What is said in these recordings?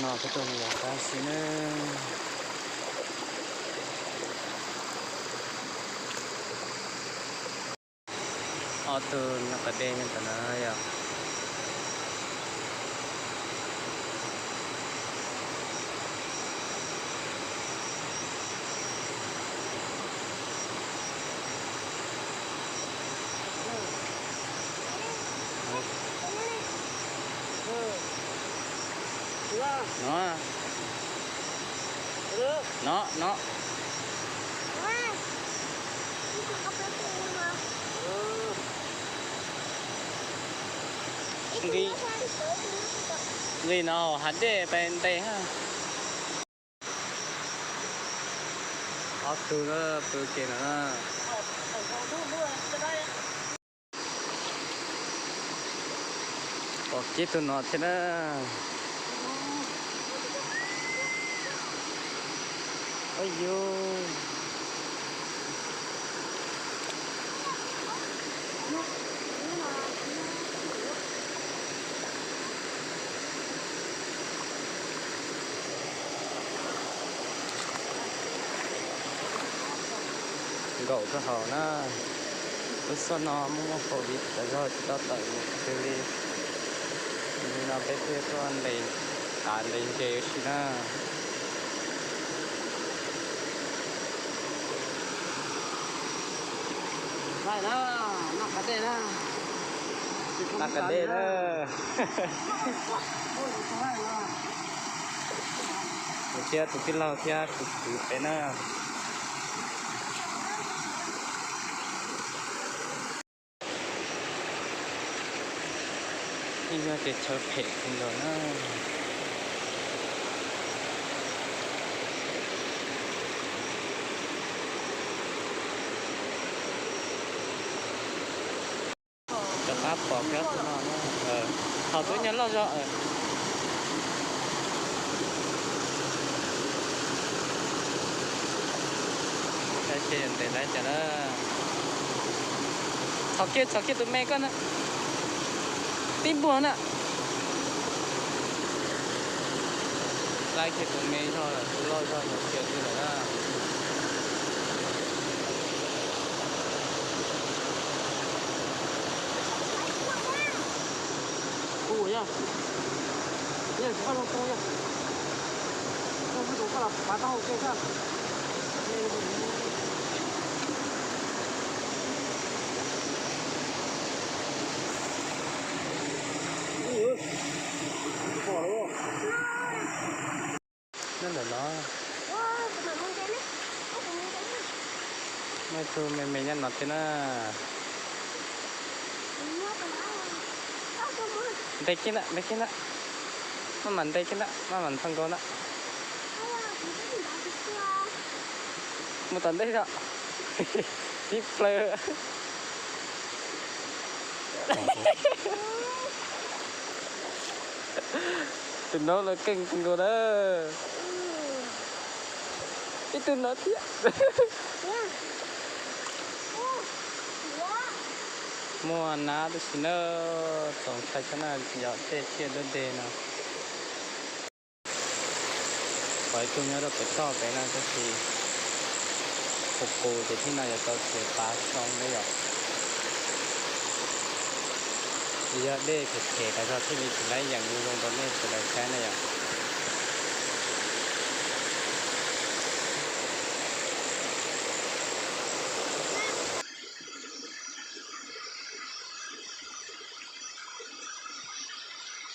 No peb tuaj mus yos tab sis na. Ob tug noj qab dej nyob ntawm no yog. No, no, no. Nqis, nqis no hav dej pes ntes. Ob tug pw kev no na. Pom kiag tus no thiab na. Ua yus. Nkaum rau hauv na. Lub xyoo no muaj muaj COVID tas zog tsis tau tawm mus twg li. Yog li no peb thiaj tuaj ntes qav ntes ntses ua si na. Noj qab dej na. Noj qab dej na. Kuv thiab tus tij laug thiab kuv kwv peb na. Yeej yog tias chaw phem kawg nkaus na. Rov qab pom kiag tus no na. Thaum twb nyuag loj zog. Saib seb ntes laib cas na. Txhom kiag, txhom kiag tus me koj na. Tib npuag na. Laib kiag tus me zog lawm, tus loj zog yuav khiav twg lawm na. Nyob ntawm no. Muaj ib tug me me nyob no thiab na. Ntes kiag na, ntes kiag na. Maj mam ntes kiag na, maj mam nthos nkaus na. Mus tom ntej zog. Tib plaws. Tus no lawv keej kawg nkaus na. Ib tug no thiab. Muaj nab tab sis na, txaus ntshai tshaj na, yog tej tsiaj dub deg no. Pom ib tug nyob rau pem toj pem no tab sis qus qus ces thiab no yuav tau ces pav xoo na yom. Yog dej phem phem tas zog thiaj li tsis laib yeem zoo rau nej sawv daws saib na yom.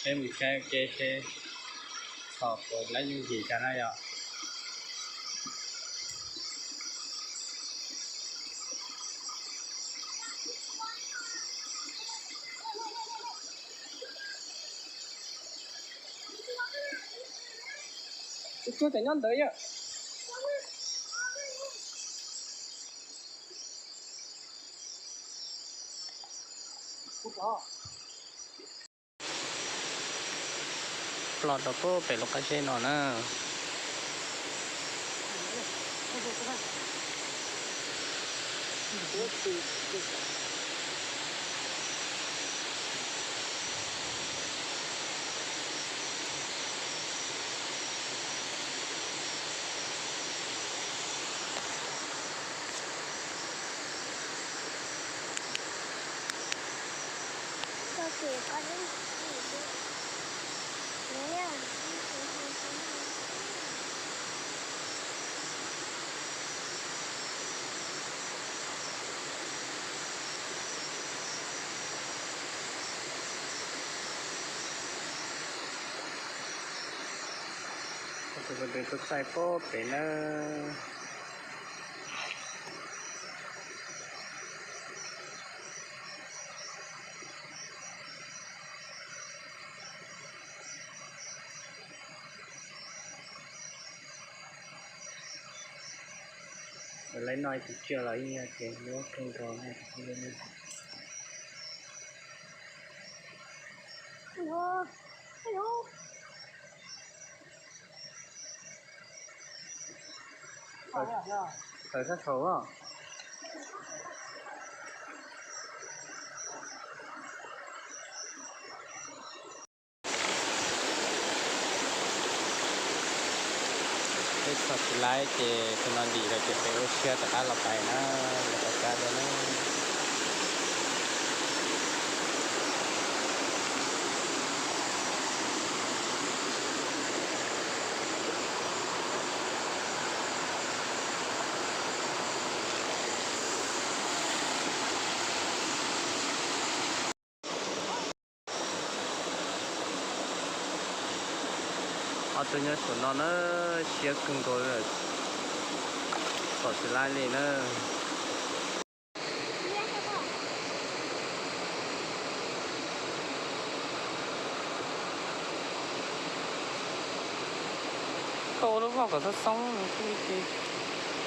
Peb mus saib ua ke seb txhom puas laib yooj yim cas na yom. Tus tsuag tseem nyob ntawd yom. Ploj rau pem lub qab zeb no na. Tus ko tus tub txaij pob pem nawb. Lawv noj ib tug tsiaj los ib yam ces nyuaj kawg nkaus no. Tawm sab saud. Peb txhom tsis laib ces tus no dim lawm ces peb ua siab rov qab los pais na, los pais kab dua na. Ob tug nyob saum no na, siab kawg nkaus, txhom tsis laib li na. Koj ua lub voj kom xoob xoob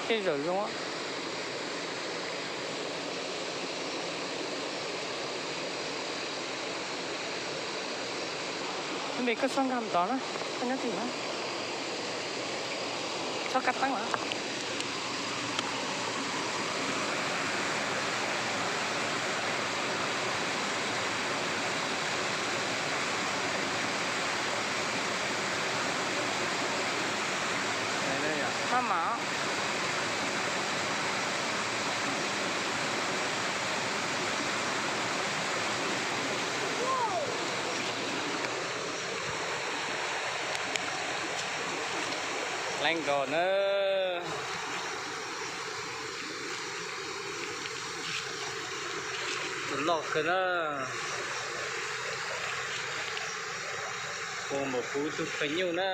thiaj zawm zoo. Npe koj txhob nkag mus tod na, koj nyob tim na. Txhob kab teeb lawm. Maj mam. Leej nkaus na. Tus loj kawg na. Ua npaum kuv tug khaws nyuj na.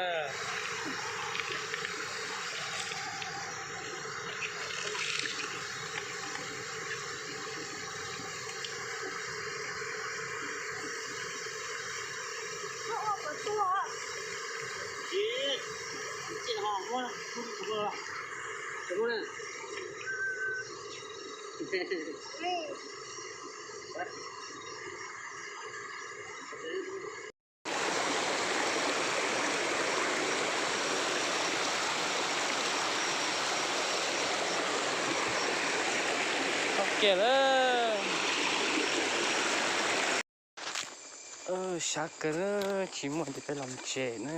Tau kiag lawm. Sab kawg, tsis muaj ces peb los tsev na.